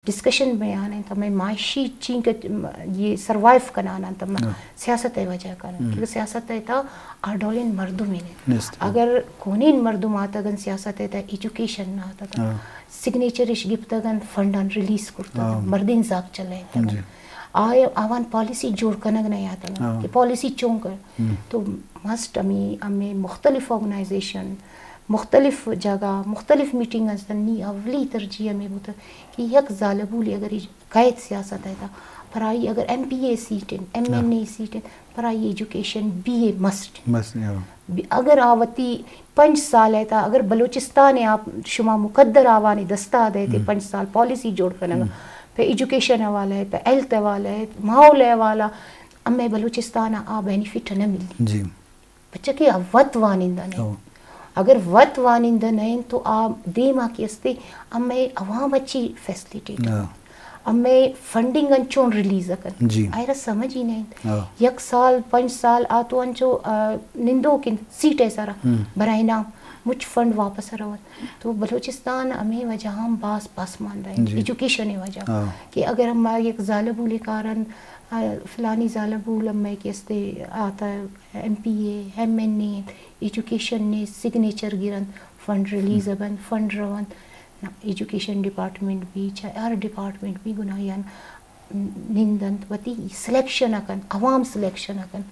ڈسکشن بیان انت، ہمے معاشی چینکہ یہ سروائیو کنان انت، ہم سیاست ء وجہ کنان، کیونکہ سیاست ء تھا آ ڈولین مردم ہی نہیں۔ اگر کونین مردم آتگن سیاست ء تھا، ایجوکیشن نہ آتگن، سگنیچر اش گپتگن، فنڈان ریلیز کرتگن، مردین زاگ چلائینتگن۔ آ آوان پالیسی جوڑ کنگ نہ آتگن کہ پالیسی چون کر۔ تو مسٹ ہمیں، ہمیں مختلف آرگنائزیشن، مختلف جگہ، مختلف میٹنگ ہستن، نی اولی ترجیح ہمیں بوتگ کہ یک زالبولے اگر کئیت سیاست ء تھا، پرائی اگر ایم پی اے سیٹ انت، ایم این اے سیٹ انت، پرائی ایجوکیشن بی اے مسٹ۔ بس، ہاں۔ بی-، اگر آ وتی پنچ سال ء تھا، اگر بلوچستان ء آپ شما مقدر آوانی دستا دے تے پنچ سال پالیسی جوڑ کنگا، پہ ایجوکیشن حوالہ ء، پہ ہیلتھ حوالہ ء، ماحول حوالہ، ہمیں بلوچستان ء آ بینیفٹ نہ ملی۔ جی۔ پرچا کہ آ وت وانندہ نہ انت۔ اگر وت وانندہ نہ انت تو آ دیما کہ استے ہمے عوام ء چی فیسلیٹیٹ کنت؟ ہمے فنڈنگ انچون ریلیز کنت؟ جی۔ آئرا سمجھ ہی نہ انت۔ یک سال، پنچ سال آ تو انچو، آ، نندوک انت سیٹ ء سرا برائے نام مچ فنڈ واپس روت۔ تو بلوچستان ہمے وجہ ہم باز پسماندہ انت، جی۔ ایجوکیشن ء وجہ کہ اگر ہم یک زالبولے کارن، آ، فلانی زالبول ہمے کہ استے آتا ایم پی اے، ایم این اے، ایجوکیشن نے سگنیچر گرنت، فنڈ ریلیز بنت، فنڈ رونت۔ نا، ایجوکیشن ڈپارٹمنٹ بھی، چاہے ہر ڈپارٹمنٹ بھی گناہیان نندنت، وتی سلیکشن کنت، عوام سلیکشن کنت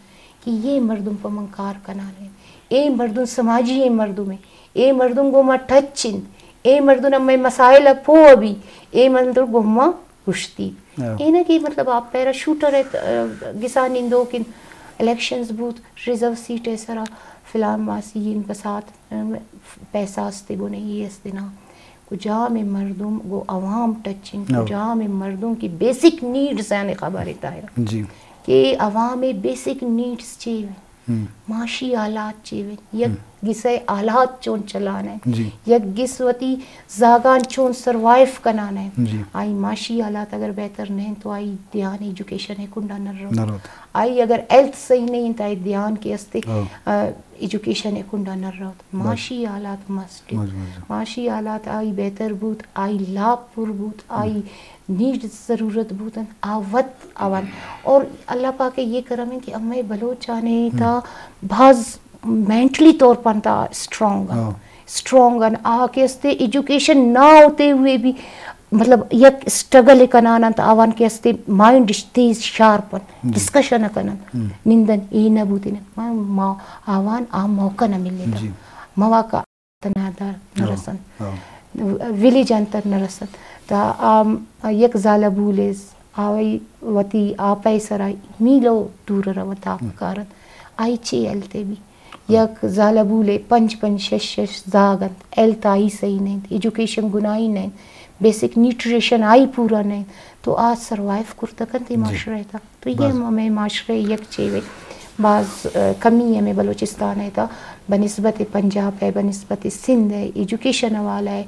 کہ یہ مردم پہ من کار کنان انت، اے مردم سماجی اے مردم انت، اے مردم گوں ما ٹچ انت، اے مردم ہمے مسائل پوہ بی، اے مردم گوں ما گوشتی۔ اے نہ کہ مطلب آپ پیرا شوٹر ات، آ، گسا نندوک انت، الیکشنز بوت، ریزرو سیٹ ء سرا فلان ماسی ان بسات، آ، پیسہ استے گوں نہیں، یہ استے نا۔ کجام مردم گوں عوام ٹچ انت، کجام مردم کی بیسک نیڈز آنے خبر ات آیا۔ جی۔ کہ عوام بیسک نیڈز چی انت؟ معاشی حالات چی بنت؟ یک گسئے حالات چون چلان انت؟ یک گس وتی زاگان چون سروائیو کنان انت؟ آئی معاشی حالات اگر بہتر نہ انت تو آئی دھیان ایجوکیشن ء کنڈا نہ روت۔ آئی اگر ہیلتھ صحیح نہ انت آئی دھیان کہ استے، آ، ایجوکیشن ء کنڈا نہ روت۔ معاشی حالات مسٹ انت۔ معاشی حالات آئی بہتر بوت، آئی لاپ پر بوت، آئی نیڈ ضرورت بوتن، آ وت آوان۔ اور اللہ پاک ء یہ کرم ہے کہ ہمے بلوچانے تا باز مینٹلی طور پر تا اسٹرانگ ان، اسٹرانگ ان، آ کہ استے ایجوکیشن نہ ہوتے ہوئے بھی مطلب یک اسٹرگل کنان انت، آوان کہ استے مائنڈ تیز شارپ ان، ڈسکشن کنن، نندن اے نہ بوتین، ما، ما آوان آ موقع نہ ملے تا، مواقع تنہا دار نہ رسنت، ویلیج انتر نہ رسنت۔ تا آ یک زالبولے آئی وتی آپئے سرا میلو دور روت آپ کارت۔ آئی چے ہیلتے بی؟ یک زالبولے پنچ پنچ شش شش زاگ انت، ہیلت آئی صحیح نہ انت، ایجوکیشن گناہی نہ انت، بیسک نیوٹریشن آئی پورا نہ انت، تو آ سروائیو کرتہ کنت اے معاشرہ تا۔ تو یہ ہمیں معاشرے یک چیز باز، آ، کمی ہمیں بلوچستان ہے تا بنسبت پنجاب ہے، بنسبت سندھ ہے، ایجوکیشن حوالہ ہے،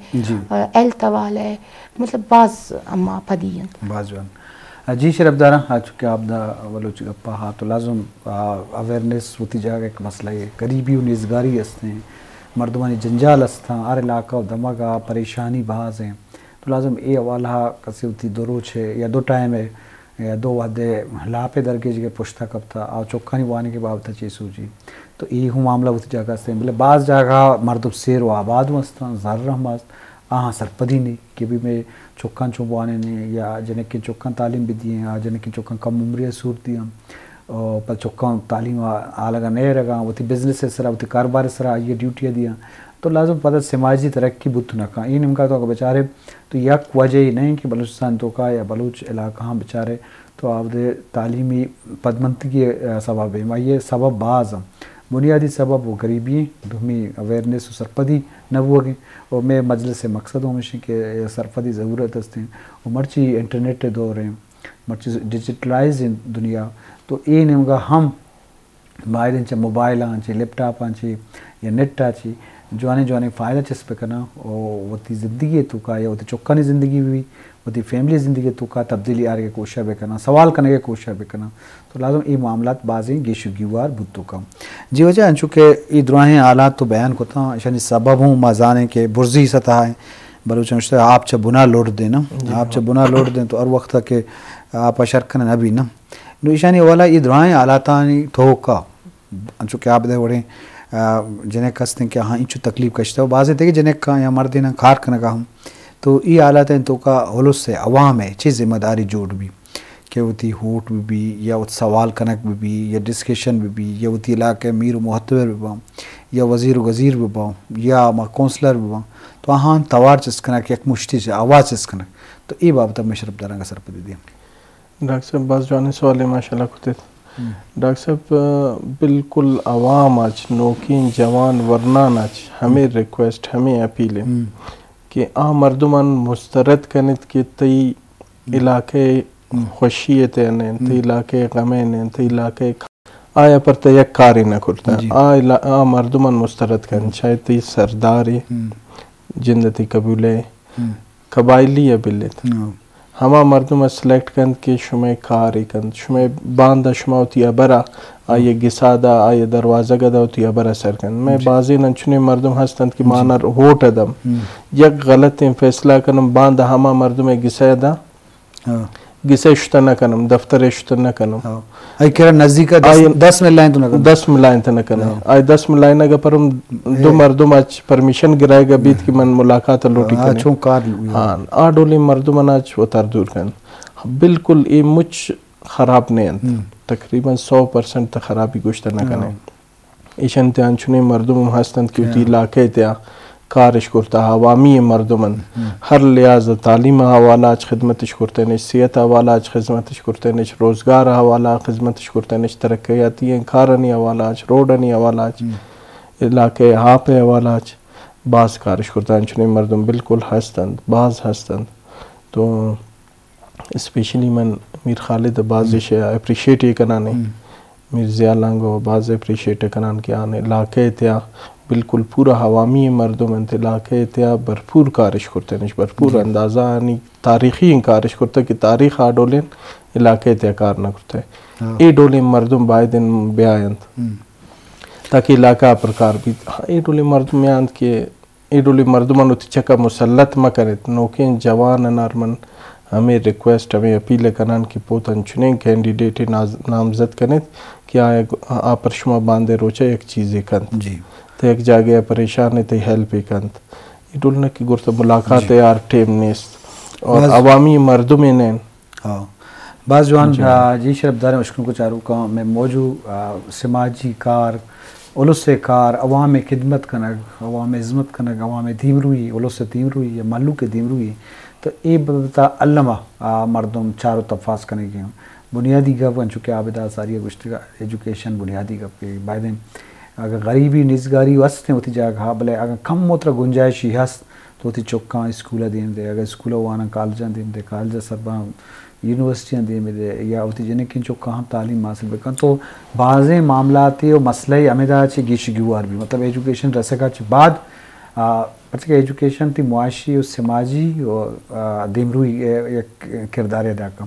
آ، ہیلتھ حوالہ ہے، مطلب باز ہما پدی انت۔ باز جوان۔ آ، جی شرف دارا، آ، چونکہ آپ دا بلوچ گپا ہا تو لازم، آ، اویئرنیس وتی جاگہ ایک مسئلہ ہے، قریبی و نیزگاری ہستیں، مردمانی جنجال ہستاں، ہر علاقہ و دمگا پریشانی باز ہیں۔ تو لازم اے حوالہ کسے وتی دو روچ ہے یا دو ٹائم ہے یا دو وہدے لاپے درگیجگے پشتا کپتا، آ چکانی وانگے بابتا چے سوچی؟ تو اے ہوں معاملہ وتی جاگہ استیں، بلے باز جاگہ مردم سیر و آباد ہوں استاں، زر ہم است، آہاں سرپدی نی کہ بھی میں چکاں چوں بوانے نے یا جنکیں چکاں تعلیم بدییں، آ جنکیں چکاں کم عمری سور دیاں، او پہ چکاں تعلیم آلگا نیرگاں، وتی بزنس سرا، وتی کاروبار سرا آئی ڈیوٹی دیاں۔ تو لازم پدا سماجی ترقی بوت نہ کن۔ اے نیمگا تو اگہ بچارے تو یک وجہ اے نہ کہ بلوچستان توکا یا بلوچ علاقہ ہاں بچارے تو آودے تعلیمی پدمنتگی، آ، سبب اے، آئی سبب باز ہیں۔ بنیادی سبب و غریبی ہیں، دومی اویئرنیس و سرپدی نہ بوگیں۔ و مے مجلس مقصد ہمیش ہیں کہ سرپدی ضرورت ہستیں۔ و مرچی انٹرنیٹ دور ہیں، مرچی ڈیجیٹلائز ہیں دنیا، تو اے نیمگا ہم باید انت چہ موبائل آں چہ، لیپ ٹاپ آں چہ یا نیٹ آ چہ جوانیں جوانیں فائدہ چست بکناں و وتی زندگی توکا یا وتی چکانی زندگی بھی، وتی فیملی زندگی توکا تبدیلی آرگے کوشش بکناں، سوال کنگے کوشش بکناں۔ تو لازم اے معاملات بازیں گیش و گیوار بوت کن۔ جی واجہ، انچو کہ اے دراہیں حالات تو بیان کتاں، اشانی سبب ہوں ما زانیں کہ برزی سطح ہیں، بلوچاں گوشتہ آپ چہ بنا لڑ دیں نا، جی آپ چہ ہاں۔ بنا لڑ دیں تو ہر وقت کہ آپ شر کنن نہ بی نا۔ نو ایشانی حوالہ یہ درائیں حالاتانی توکا انچو کہ آپ دے وڑیں، آ، جنک ہستیں کہ ہاں انچو تکلیف کشتہ و بازیں تھے کہ جنک کا یا مردین کار کنگا ہم تو ای حالات ہیں توکا ہلس ہے عوام ہے چیز ذمہ داری جوڑ بی۔ کہ وتی ہوٹ بہ بی یا وت سوال کنگ بہ بی یا ڈسکشن بہ بی یا وتی علاقہ ءِ میر و معتبر بہ باں یا وزیر و گزیر بہ باں یا ما کونسلر بہ باں تو آہان توار چست کنگ یک مشتی چہ آواز چست کنگ۔ تو اے بابت ءَ مئے شرپداراں گہ سرپدی دیم۔ ڈاکٹر صاحب باز جوانیں سوالے ماشاءاللہ کتت۔ ہم۔ ڈاکٹر صاحب، بالکل عوام اچ، نوکیں جوان ورنان اچ ہمے ہم۔ ریکویسٹ، ہمے اپیل ہے ہم۔ کہ آ مردمان مسترد کنت کہ تئی ہم۔ علاقہ ہم۔ خوشی ءِ تہ ءَ نہ انت، ہم۔ تئی علاقہ ءِ غم ءَ نہ انت، تئی علاقہ ءِ آیا پر تہ یک کارے نہ کرتہ۔ جی۔ آ علا-، آ مردمان مسترد کنت، ہم۔ چاہے تئی سردارے، ہم۔ جند ءَ تئی قبیلہ ءِ، ہم۔ قبائلی ءَ بلت۔ ہاں۔ ہما مردم ءَ سلیکٹ کنت کہ شمئے کارے کنت، شمئے باندا شما وتی ہبرا، آئی ءَ گسا دا، آئی ءَ دروازگ ءَ دا، وتی ہبرا سر کنت۔ مئے جی۔ بازیں انچنیں مردم ہست انت کہ جی۔ مانا ووٹ ءَ دم۔ ہم۔ یک غلطیں فیصلہ کنم، باندا ہما مردم ءَ گسا دا، ہاں۔ گسے شتہ نہ کنم، دفتر ءَ شتہ نہ کنم۔ ہاں۔ آئی کرا نزدیک ءَ دس، آئی دس ملائن تو نہ کنم۔ دس ملائن تو نہ کنم۔ ہاں۔ آئی دس ملائن اگہ پرم دو اے۔ مردم اچ پرمیشن گرائے گا بیت کہ من ملاقات لوٹی ہاں، کنیں۔ چون کار لوٹی۔ ہاں، آ ڈولیں مردم اچ وتار دور کن۔ بالکل اے مچ خراب نہ انت۔ ہم۔ تقریباً سو پرسنٹ تہ خرابی گوشتہ نہ ہاں۔ کنیں۔ ایشان تہ انچنیں مردم ہم ہست انت کہ وتی ہاں۔ علاقہ تہ کارش کرتہ، عوامی مردم انت۔ ہم۔ ہر لحاظ تعلیم حوالہ اچ خدمتش کرتینش، صحت حوالہ اچ خدمتش کرتینش، روزگار حوالہ خدمتش کرتینش، ترقیاتی کارانی حوالہ اچ، روڈانی حوالہ اچ، ہم۔ علاقہ آپ حوالہ اچ باز کارش کرتہ۔ انچنیں مردم بالکل ہست انت، باز ہست انت۔ تو اسپیشلی من میر خالد ءَ باز ہم۔ ایش اپریشیٹ ءَ کنان۔ ہم۔ میر ضیاء لانگو ءَ باز اپریشیٹ ءَ کنان کہ آن علاقہ ءِ تہ ءَ بالکل پورا عوامی مردم انت، علاقہ ءِ تہ ءَ بھرپور کارش کرتینش، بھرپور جی۔ اندازہ آنی تاریخی ان کارش کرتہ کہ تاریخ آ ڈولیں علاقہ ءِ تہ ءَ کار نہ کرتہ۔ ہاں۔ اے ڈولیں مردم باید ان بیاینت ہم۔ تاکہ علاقہ ءَ پر کار بیت۔ ہاں، اے ڈولیں مردم یانت کہ اے ڈولیں مردمان وتی چکا مسلط مہ کنیت۔ نوکیں جوان انار من ہمے ریکویسٹ، ہمے اپیل کنان کہ پوت انچنیں کینڈیڈیٹے ناز-، نامزد کنیت کہ آ، آ پر شما باندے روچا یک چیزے کنت۔ جی۔ تہ یک جاگہ پریشان ہے، تئی ہیلپ کنت۔ اے ڈول نہ کہ گرت ملاقات جی۔ یار ٹیم نیست اور باز عوامی مردم نین۔ ہاں۔ باز جوان، جی۔ آ، جی شرپداریں اشکنوک و چاروکاں، مئے موضوع، آ، سماجی کار، الس ءِ کار، عوام ءِ خدمت کنگ، عوام ءِ ہزمت کنگ، عوام ءِ دیمروئی، الس ءِ دیمروئی یا مھلوک ءِ دیمروئی، تو اے بابت ءَ الما، آ، مردم چار و تفاس کنگی انت۔ بنیادی گپ انچو کہ عابدہ ساری ءَ گوشتگ، ایجوکیشن بنیادی گپ کہ بایدیں اگاں غریبی نیزگاری و ہستیں وتی جاگہ ءَ، بلے اگاں کم وترا گنجائشی ہست، تو وتی چکاں اسکول ءَ دیم دے، اگاں اسکول ءَ واناں کالجاں دیم دے، کالج ءَ سرباں یونیورسٹیاں دیم دے، یا وتی جنکیں چکاں ہم تعلیم حاصل بکن، تو بازیں معاملاتے و مسئلہ ہمدا چہ گیش گیوار بی، مطلب ایجوکیشن رسگا چہ بعد، آ، پرچہ کہ ایجوکیشن تئی معاشی و سماجی و، آ، دیمروئی ءِ یک کردارے ادا کن۔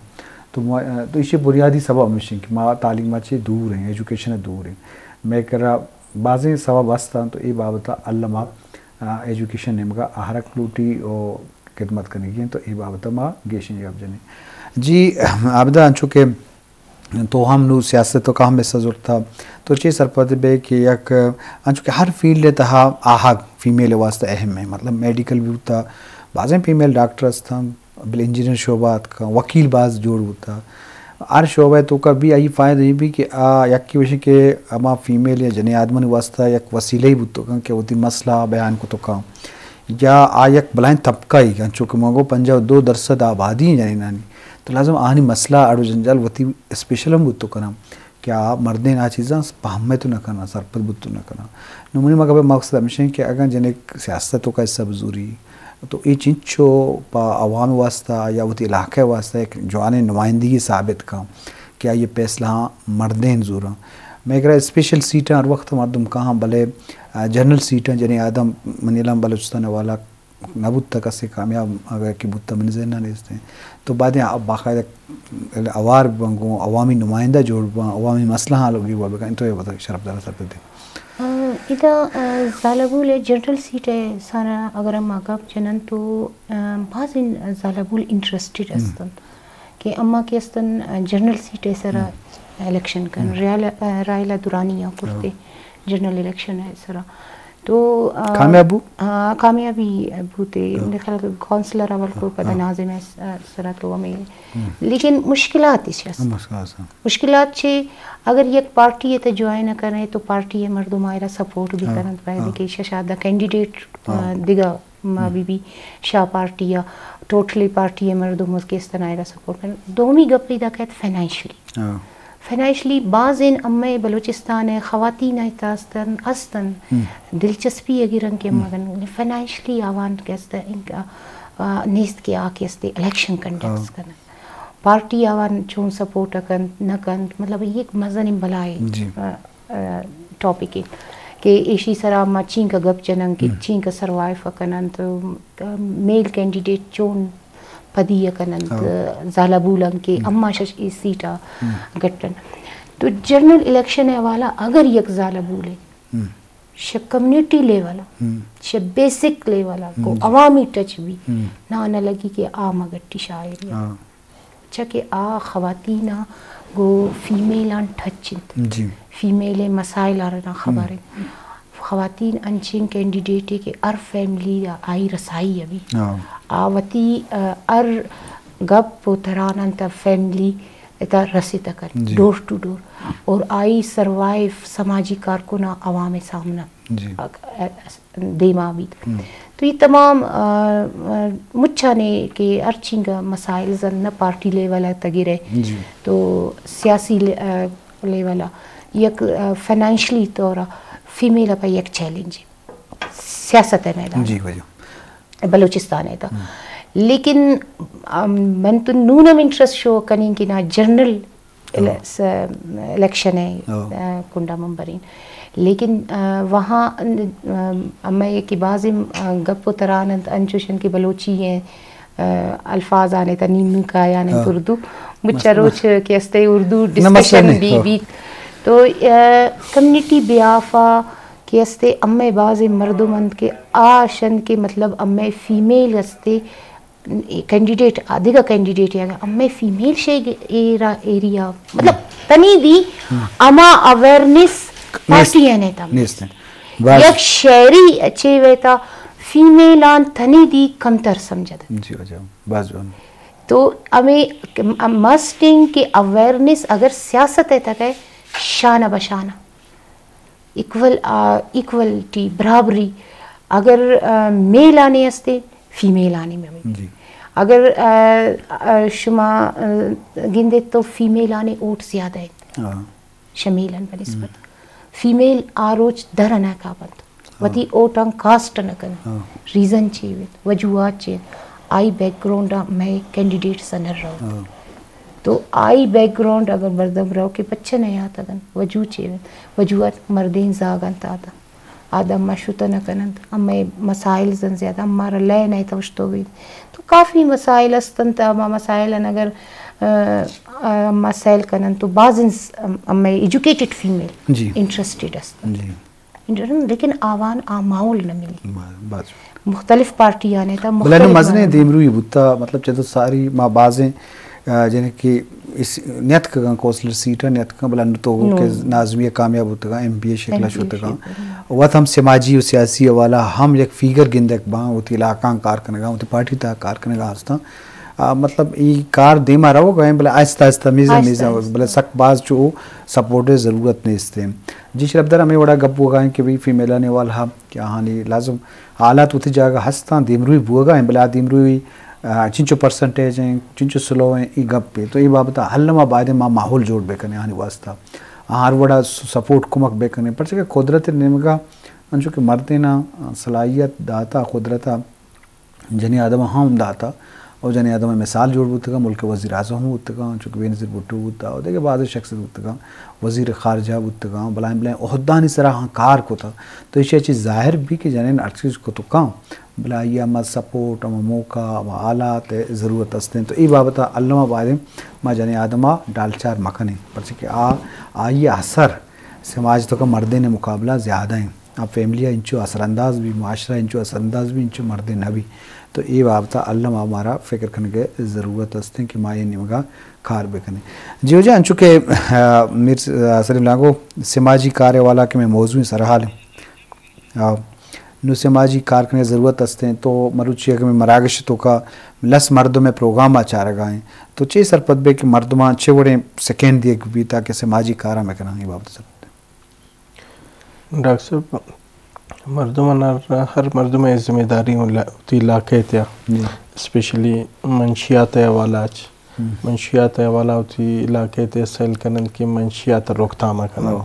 تو ما، تو ایشی بنیادی سبب ہمیش انت کہ ما تعلیم ءَ چہ دور ہیں، ایجوکیشن ءَ دور ہیں۔ مئے کرا بازیں سبب ہست انت، تو اے بابت ءَ الما، آ، ایجوکیشن نیمگا آہرک لوٹی و خدمت کنگی انت، تو اے بابت ءَ ما گیشیں گپ جنیں۔ جی، عابدہ، انچو کہ تو ہم نوں سیاست ءِ توکا ہم حصہ زرتا، تو چے سرپد بئے کہ یک، انچو کہ ہر فیلڈ ءِ تہا آہگ فیمیل ءِ واسطہ اہم ہے، مطلب میڈیکل بھی بوتا، بازیں فیمیل ڈاکٹر ہستاں، بلے انجینئر شعبہ اتکاں، وکیل باز جوڑ بوتا۔ ہر شعبہ ءِ توکا بھی آئی فائدہ یہ بھی کہ آ یکی وشی کہ ہما فیمیل یا جنیں آدمانی واسطہ یک وسیلہ ہی بوتو کن کہ وتی مسئلہ بیان کتو کن۔ یا آ یک بلائیں طبقہ ہی، انچو کہ ما گو پنجاہ و دو درصد آبادی ہیں جنینانی، تو لازم آہانی مسئلہ اڑ و جنجال وتی اسپیشل ہم بوتو کناں کہ آ مردین آ چیزاں پہمتو نہ کناں، سرپد بوتو نہ کناں۔ نو منی مگہ مقصد ہمیش انت کہ اگاں جنک سیاست ءِ توکا حصہ بزوری، تو اے چنچو پہ عوام واسطہ یا وتی علاقہ واسطہ یک جوانیں نمائندگی ثابت کن کہ آئی پیسلہ ہاں مردین زوراں۔ مئے کرا اسپیشل سیٹاں ہر وقت مردم کاہاں، بلے، آ، جنرل سیٹاں جنیں آدم منی الم بلوچستان ءِ حوالہ نہ بوتہ، کسے کامیاب اگہ کہ بوتہ منی ذہن ءَ نیست انت۔ تو باید انت باقاعدہ اوار ببن، گوں عوامی نمائندہ جوڑ ببن، عوامی مسئلہ ہاں لوگی ببن، تو اے وت شرپدار سرپد انت۔ آ، ادا، آ، زالبول ءِ جنرل سیٹ ءِ سرا اگر ہم گپ جنن تو، آ، بازیں زالبول انٹرسٹڈ ہستن کہ اما کہ ہستن، آ، جنرل سیٹ ءِ سرا الیکشن کن، رائلا، آ، رائلا دورانی ءَ کرتے جنرل الیکشن ءِ سرا۔ تو، آ، کامیاب بو؟ آ، کامیابی بوتے۔ میرے خیال کونسلر اول کو پدا ناظم ءِ س-، آ، سرا تو ہمیں، لیکن مشکلات اس ہست۔ مشکلات چے؟ اگر یک پارٹی ءَ تہ جوائن کرے تو پارٹی ءِ مردم آئرا سپورٹ بھی کننت، باید کہ شش آدہ کینڈیڈیٹ، آ، دگہ ما بی بی شاہ پارٹی یا ٹوٹلی پارٹی ءِ مردم اس کے استن آئرا سپورٹ کننت۔ دومی گپ ادا کیت فنانشلی۔ فنانشلی بازیں امے بلوچستان ءِ خواتین ءَ تہ استن، استن دلچسپی اگرن کہ مگن فنانشلی آوان کہ است انکا، آ، نیست کہ آ کہ است الیکشن کنڈکٹ کنن۔ پارٹی آوان چون سپورٹ کنت، نہ کنت، مطلب، یک مزنیں بلائے، آ، آ، ٹاپک انت کہ ایشی سرا ما چینکہ گپ جنن کہ چینکہ سروائیو کننت، آ، میل کینڈیڈیٹ چون پدی کننت، زالبولن کہ اما شش ای سیٹا گٹن۔ تو جنرل الیکشن ءِ حوالہ اگر یک زالبولے شہ کمیونٹی لیول ءَ، شہ بیسک لیول ءَ، گوں عوامی ٹچ بی، نا نہ لگی کہ آ مگٹی شاعری ءَ۔ چہ کہ آ خواتین ءَ گوں فیمیل آن ٹچ انت۔ فیمیل ءِ مسائل آرا خبر انت۔ خواتین انچیں کینڈیڈیٹے کہ ہر فیملی ءَ آئی رسائی ءَ بی۔ آ وتی، آ، ہر گپ و تران انت فیملی ءِ تہ رسیت کنت، ڈور ٹو ڈور، اور آئی سروائیو سماجی کارکن ءَ عوام ءِ سامنا ءَ، ءَ، دیما بیت۔ تو یہ تمام، آ، آ، مچانے کہ ہر چینگا مسائل زن نہ پارٹی لیول ءَ تگرے، تو سیاسی لے-، آ، لیول ءَ یک، آ، فنانشلی طور ءَ فیمیل ءَ پہ یک چیلنج سیاست ءِ میدان ءَ۔ بلوچستان ءِ تہ۔ لیکن، آ، من تو نون ہم انٹرسٹ شو کنیں کہ نا جنرل الیکشن ءِ، آ، کنڈا من برین۔ لیکن، آ، وہاں، آ، ہمے کہ بازیں، آ، گپ و تران انت، انچوش انت کہ بلوچی ءِ، آ، الفاظ آنے تہ نیم نیم کایان انت اردو۔ مچ روچ کہ استے اردو ڈسکشن بی بیت۔ تو، آ، کمیونٹی بیاف ءَ کہ استے ہمے بازیں مردم انت کہ آش انت کہ مطلب ہمے فیمیل استے کینڈیڈیٹ، آ، دگہ کینڈیڈیٹ یا ہمے فیمیل شے ایرا، ایریا، مطلب، تنی دی ہما اویئرنیس پارٹی ءَ نیست۔ یک شہری چے ویتا فیمیل آن تنی دی کمتر سمجھد۔ تو ہمے مسٹنگ کہ اویئرنیس اگر سیاست ءِ تک ہے، شانہ بشانہ۔ ایکول، آ، ایکولٹی، برابری، اگر، آ، میل آنے استے، فیمیل آنے میں۔ اگر، آ، آ، شما، آ، گندے تو فیمیل آنے ووٹ زیادہ ہے شمیلن بہ نسبت۔ فیمیل آ روچ در نہ کابنت۔ وتی ووٹاں کاسٹ نہ کنت۔ ریزن چی بیت؟ وجوہات چی انت؟ آئی بیک گراؤنڈ ءَ مئے کینڈیڈیٹس ءَ نہ رو۔ تو آئی بیک گراؤنڈ اگر مردم رو کہ پچ ءَ نیاتگ انت، وجوہ چے انت؟ وجوہات مردین زاگ انت آدم۔ آدم ما شت نہ کن انت، ہمے مسائل زن زیادہ ہمارا لین ءَ توشتو بیت۔ تو کافی مسائل است انت، ہما مسائل ان اگر، آ، آ، ہما سیل کن انت تو بازیں س-، ہم-، ہمے ایجوکیٹڈ فیمیل انٹرسٹڈ است انت۔ لیکن آوان آ ماحول نہ ملی۔ مختلف پارٹی آنے تا بلے نو مزنیں دیمروی بوتا، مطلب چہ تو ساری ما بازیں، آ، جنے کہ اس نیتکگاں کونسلر سیٹ نیتکگاں، بلے نو تو کہ ناظمیہ کامیاب بوتگاں، ایم پی اے شکل شتگاں۔ وت ہم سماجی و سیاسی حوالہ ہم یک فیگر گندگ باں، وتی علاقاں کار کنگاں، وتی پارٹی تا کار کنگاں ہستاں۔ آ، مطلب، ای کار دیما روگ ءَ انت، بلے آہستہ آہستہ، میزہ میزہ، بلے سک باز چو سپورٹ ءِ ضرورت نیست انت۔ جی شرفدار، ہمے وڑا گپ بوگا انت کہ بھئی فیمیلانی حوالہ کہ آہانی لازم حالات وتی جاگہ ہستاں، دیمروی بوگا انت، بلے آ دیمروی، آ، چنچو پرسنٹیج انت، چنچو سلو انت، ای گپ انت۔ تو ای بابت ءَ الما باید ما ماحول جوڑ بکنیں آہانی واسطہ۔ آ ہر وڑا س-، سپورٹ کمک بکنیں، پرچہ کہ قدرت نیمگا انچو کہ مردینا صلاحیت داتا قدرتا، جنی آدم ہم داتا، او جنی آدم مثال جوڑ بوتگا، ملک وزیر اعظم ہم بوتگا، چونکہ بینظیر بھٹو بوتا، او دیگہ بعض شخص بوتگا، وزیر خارجہ بوتگا، بلائیں بلائیں عہدانی سرا ہاں کار کتا۔ تو ایشی چیز ظاہر بھی کہ جنین ہر چیز کتکاں، بلے آئی ہما سپورٹ، ہما موقع، ہما حالات ضرورت استیں۔ تو ای بابت الما باید ما جنی آدما ڈالچار مکنیں، پرچہ کہ آ، آئی اثر سماج تو کا مردین مقابلہ زیادہ ہیں۔ آ فیملی ءَ انچو اثر انداز بی، معاشرہ انچو اثر انداز بی، انچو مردے نہ بی۔ تو اے بابت ءَ الم ءَ مارا فکر کنگ ءِ ضرورت است کہ ما اے نیمگ ءَ کار بکنیں۔ جی واجہ، انچو کہ، آ، میر س-، آ، سلیم لانگو، سماجی کار ءِ حوالہ کہ مئے موضوع سرحال ایں۔ آ، نوں سماجی کار کنگ ءِ ضرورت است ایں، تو مروچی اگہ مئے مراگش ءِ توکا لس مردم ءِ پروگرام ءَ چارگا ایں، تو چے سرپد بئے کہ مردماں چے وڑیں سکین دیگ بیت تاکہ سماجی کاراں بکناں؟ اے بابت ءَ سرپد بئے۔ ڈاکٹر صاحب، مردماں ہر، ہر مردم ءِ ذمہ داری اوں لا-، وتی علاقہ ءِ تہا، جی۔ اسپیشلی منشیات ءِ حوالہ اچ، ہم۔ منشیات ءِ حوالہ وتی علاقہ ءِ تہا سیل کننت کہ منشیات ءِ روکتام ءَ کننت۔ ہو۔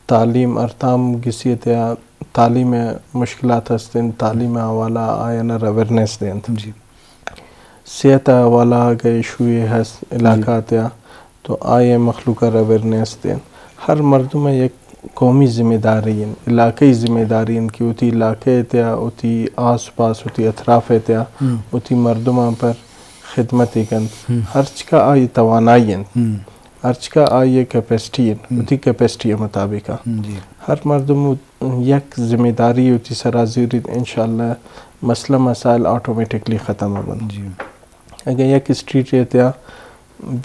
تعلیم ہر تام گسی ءِ تہا تعلیم ءِ مشکلات ہست انت، تعلیم ءِ حوالہ آیاں را اویئرنیس دینت۔ جی۔ صحت ءِ حوالہ اگہ ایشوے ہست علاقہ ءِ تہا تو آئی ءِ مخلوق ءَ را اویئرنیس دینت۔ ہر مردم ءِ یک قومی ذمہ داری انت، علاقائی ذمہ داری انت کہ وتی علاقہ ءِ تہا، وتی آس پاس، وتی اطراف ءِ تہا، ہم۔ وتی مردماں پر خدمت ءَ کنت۔ ہم۔ ہرچ کہ آئی توانائی انت۔ ہم۔ ہرچ کہ آئی ءِ کیپیسٹی انت، ہم۔ وتی کیپیسٹی ءِ مطابق ءَ۔ جی۔ ہر مردم یک ذمہ داری وتی سرا زیریت، انشاءاللہ مسئلہ مسائل آٹومیٹکلی ختم بنت۔ جی۔ اگہ یک اسٹریٹ ءِ تہا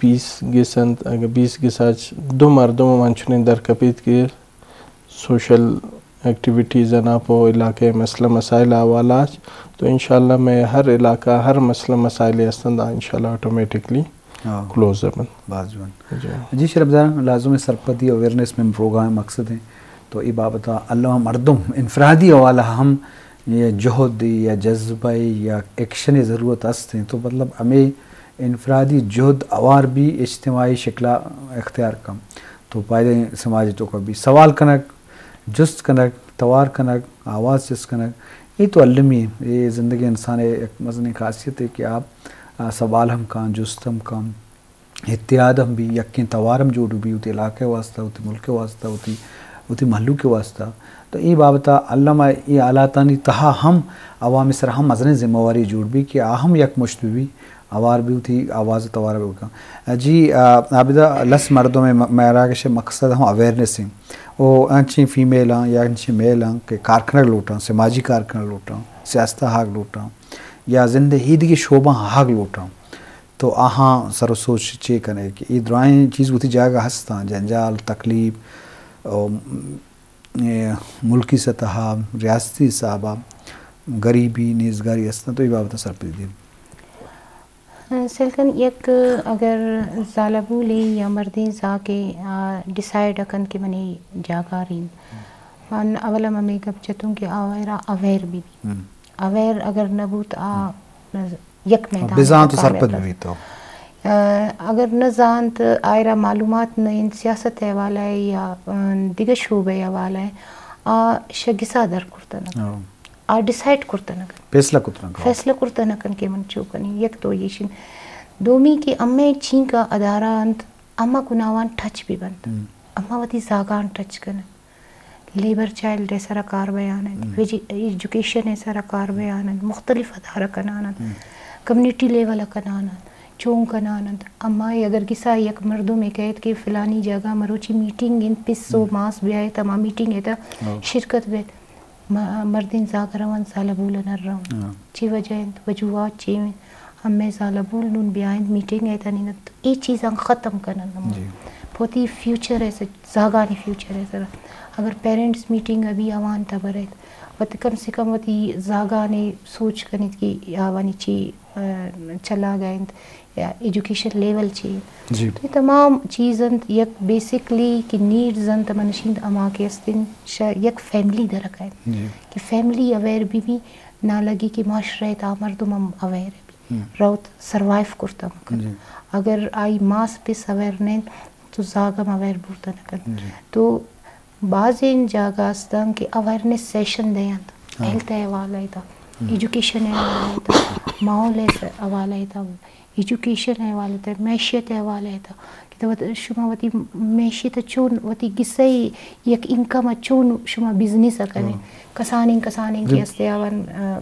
بیس گس انت، اگہ بیس گس ءَ چہ دو مردم ہم انچنیں در کپیت کہ سوشل ایکٹیویٹیز ءَ ناپ و علاقہ ءِ مسئلہ مسائل ءِ حوالہ اچ، تو انشاءاللہ مئے ہر علاقہ ءَ ہر مسئلہ مسائل ہست انت، آ انشاءاللہ آٹومیٹکلی ہاں۔ کلوز بنت۔ باز جوان۔ جی۔ جی شرف دار، لازم ہے سرپدی اویئرنیس مئے پروگرام ءِ مقصد ہیں۔ تو اے بابت ءَ الم مردم انفرادی حوالہ ہم یہ جہد یا جذبہ یا ایکشن ءِ ضرورت است ہیں۔ تو مطلب ہمیں انفرادی جہد اوار بی اجتماعی شکل ءَ اختیار کن۔ تو پائدیں سماج ءِ توکا بی سوال کنگ، جست کنگ، توار کنگ، آواز چست کنگ، اے تو المی اے زندگی انسان ءِ یک مزنیں خاصیت ہے کہ آ، آ، سوال ہم کن، جست ہم کن، اتحاد ہم بی، یکیں توار ہم جوڑ بی، وتی علاقہ ءِ واسطہ، وتی ملک ءِ واسطہ، وتی، وتی مہلوک ءِ واسطہ۔ تو اے بابت ءَ الم ءَ اے حالاتانی تہا ہم عوام ءِ سر ہم مزنیں ذمہ واری جوڑ بی کہ آ ہم یک مشت بی، اوار بی وتی آواز ءِ توار بکن۔ جی، آ، عابدہ، لس مردم ءِ م-، مراگش ءِ مقصد ہم اویئرنیس ایں۔ او انچیں فیمیل آں یا انچیں میل آں کہ کار کنگ لوٹاں، سماجی کار کنگ لوٹاں، سیاست ءَ آہگ لوٹاں یا زند ءِ ایدگہ شعباں آہگ لوٹاں۔ تو آہاں سر و سوچ چے کنے کہ اے درائیں چیز وتی جاگہ ہستاں، جنجال، تکلیف، او، اے، ملکی سطح ءَ، ریاستی حساب ءَ، غریبی، نیزگاری ہستاں، تو اے بابت ءَ سرپدی دے۔ سیل کن یک اگر زالبولے یا مردین زاکے، آ، ڈیسائیڈ کنت کہ منی جاگہ رین، من اولا ہمے گپ جتوں کہ آ آئرا اویئر بی بی۔ ہم۔ اویئر اگر نہ بوت، آ ہم۔ یک میدان بزانت و سرپد بی تو۔ آ، اگر نہ زانت، آئرا معلومات نہ انت، سیاست حوالہ ہے یا، آ، دگہ شعبہ حوالہ ہے، آ شگسا در کرتہ نہ۔ ہاں۔ آ ڈیسائیڈ کرتہ نہ کن۔ فیصلہ کرتہ نہ کن۔ فیصلہ کرتہ نہ کن کہ من چو کنی۔ یک تو ایشن۔ دومی کہ ہمے چینکا ادارہ انت، ہما گناوان ٹچ بی بنت۔ ہم۔ ہما وتی زاگان ٹچ کنن۔ لیبر چائلڈ ءِ سرا کار بیان انت، ہم۔ ایجو-، ایجوکیشن ءِ سرا کار بیان انت، مختلف ادارہ کنان انت، ہم۔ کمیونٹی لیول ءَ کنان انت، چون کنان انت۔ ہما اگر گسا یک مردمے کہیت کہ فلانی جاگہ مروچی میٹنگ انت، پس و ہم۔ ماس بیایت، ہما میٹنگ ءِ تہا ہاں۔ شرکت بیت۔ م-، مردین زاگ روان، زالبول نہ روان۔ ہاں۔ چی وجہ انت؟ وجوہات چی انت؟ ہمے زالبول نون بیاینت میٹنگ ءِ تنینت، اے چیزاں ختم کنن ہم۔ جی۔ پہ وتی فیوچر ءِ سر، زاگانی فیوچر ءِ سر۔ اگر پیرنٹس میٹنگ ابھی آوان تہ بریت، وت کم سے کم وتی زاگانی سوچ کنیت کہ آوانی چی، آ، چلاگ ءَ انت۔ یا ایجوکیشن لیول چی انت۔ جی۔ تو اے تمام چیز انت، یک بیسکلی کہ نیڈز انت، منشین ہما کہ است انت، شہ یک فیملی درکا انت۔ جی۔ کہ فیملی اویئر بی بی، نالگی کہ معاشرہ ءِ تہا مردم ہم اویئر بی۔ ہم۔ روت سروائیو کرتہ مکن۔ جی۔ اگر آئی ماس پس اویئر نین، تو زاگ ہم اویئر بوتہ نکن۔ جی۔ تو بازیں جاگہ استاں کہ اویئرنیس سیشن دینت، ہاں۔ ہیلتھ ءِ حوالہ ءَ تہ، ہم۔ ایجوکیشن ءِ حوالہ ءَ تہ، ماحول ءِ س-، حوالہ ءَ تہ، ایجوکیشن ءِ حوالہ ءَ تہ، معیشت ءِ حوالہ ءَ تہ، کہ تو وت-، شما وتی معیشت ءَ چون، وتی گسہ ءِ یک انکم ءَ چون شما بزنس ءَ کنے۔ ہاں۔ کسانیں، کسانیں کہ جی۔ ہستے آوان، آ،